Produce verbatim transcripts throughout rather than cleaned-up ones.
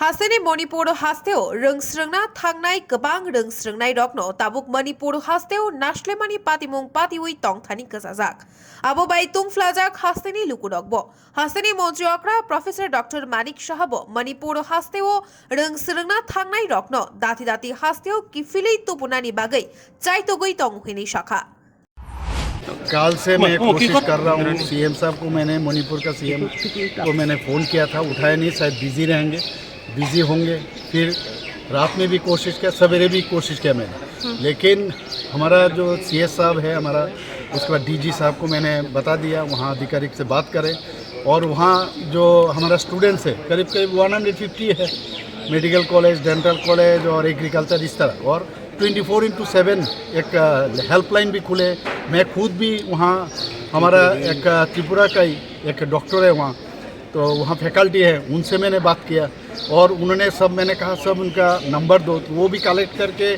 Hasteni Manipur hasteo rwng srwngna thangnai kwbang rwng srwngnairokno tabuk Manipur hasteo nashlemani patimung patiwi tongthani kwchajak. Abo bai tungphlajak hasteni lukurokbo. Hasteni montri okra Professor Doctor Manik Saha bo Manipur hasteo rwng srwngna thangnairokno dati dati hasteo kiphilwi tubunani bagwi chaitogwi tongo hwnwi sakha. कल से मैं कोशिश कर रहा हूँ। सीएम साहब को मैंने, मणिपुर का सीएम को मैंने फ़ोन किया था, उठाया नहीं, शायद बिजी रहेंगे, बिजी होंगे। फिर रात में भी कोशिश किया, सवेरे भी कोशिश किया मैंने, लेकिन हमारा जो सीएस साहब है हमारा, उसके बाद डीजी साहब को मैंने बता दिया, वहाँ आधिकारिक से बात करें। और वहाँ जो हमारा स्टूडेंट्स है, करीब करीब वन हंड्रेड फिफ्टी है, मेडिकल कॉलेज, डेंटल कॉलेज और एग्रीकल्चर, इस तरह। और ट्वेंटी फ़ोर इंटू सेवन एक हेल्पलाइन भी खुले। मैं खुद भी वहाँ, हमारा एक, अ, त्रिपुरा का ही एक डॉक्टर है वहाँ, तो वहाँ फैकल्टी है, उनसे मैंने बात किया और उन्होंने सब, मैंने कहा, "सब उनका नंबर दो।" तो वो भी कलेक्ट करके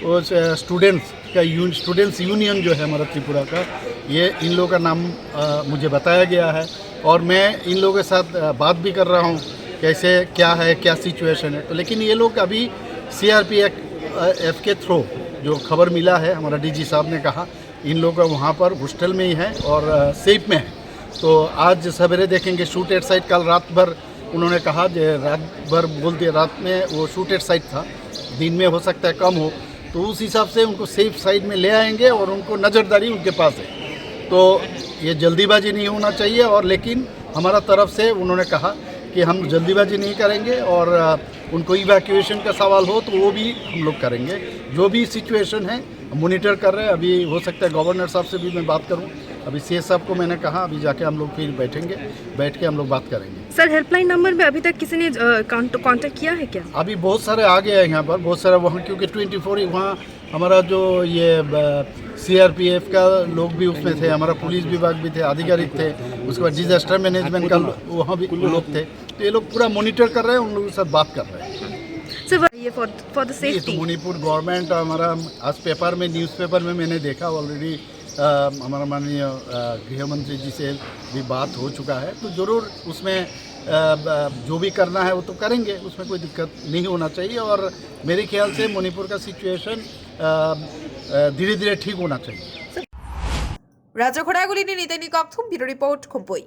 वो स-, स्टूडेंट्स का यून-, स्टूडेंट्स यूनियन जो है हमारा त्रिपुरा का, ये इन लोगों का नाम, अ, मुझे बताया गया है और मैं इन लोगों के साथ, अ, बात भी कर रहा हूँ, कैसे क्या है, क्या सिचुएशन है। तो लेकिन ये लोग अभी सीआरपीएफ, अ, एफ के थ्रू जो खबर मिला है, हमारा डीजी साहब ने कहा, इन लोग वहाँ पर हॉस्टल में ही हैं और, अ, सेफ में हैं। तो आज सवेरे देखेंगे शूट एट साइट, कल रात भर उन्होंने कहा कि रात भर बोलते, रात में वो शूट एट साइट था, दिन में हो सकता है कम हो, तो उस हिसाब से उनको सेफ साइड में ले आएंगे और उनको नज़रदारी उनके पास है। तो ये जल्दीबाजी नहीं होना चाहिए और लेकिन हमारा तरफ से उन्होंने कहा कि हम जल्दीबाजी नहीं करेंगे और, अ, उनको इवैक्यूएशन का सवाल हो तो वो भी हम लोग करेंगे। जो भी सिचुएशन है, मॉनिटर कर रहे हैं। अभी हो सकता है गवर्नर साहब से भी मैं बात करूं। अभी सीएस साहब को मैंने कहा, अभी जाके हम लोग फिर बैठेंगे, बैठ के हम लोग बात करेंगे। सर, हेल्पलाइन नंबर में अभी तक किसी ने कांटेक्ट किया है क्या? अभी बहुत सारे आ गए हैं यहाँ पर, बहुत सारे वहाँ, क्योंकि ट्वेंटी फ़ोर वहाँ हमारा जो ये सीआरपीएफ का लोग भी उसमें थे, हमारा पुलिस विभाग भी थे, अधिकारी थे, उसके बाद डिजास्टर मैनेजमेंट का लो-, वहाँ भी लोग थे। तो ये लोग पूरा मॉनिटर कर रहे हैं, उन लोगों के साथ बात कर रहे हैं। सर, ये फॉर फॉर द ये तो सेफ्टी। मणिपुर गवर्नमेंट हमारा आज पेपर में, न्यूज़पेपर में मैंने देखा ऑलरेडी, हमारा माननीय, अ, गृह मंत्री जी से भी बात हो चुका है, तो ज़रूर उसमें, अ, ब-, जो भी करना है वो तो करेंगे, उसमें कोई दिक्कत नहीं होना चाहिए। और मेरे ख्याल से मणिपुर का सिचुएशन, अ, अ, धीरे धीरे ठीक होना चाहिए। Raja Khoraguli ni Niteni Kokthum, Bureau Report, Khumpui.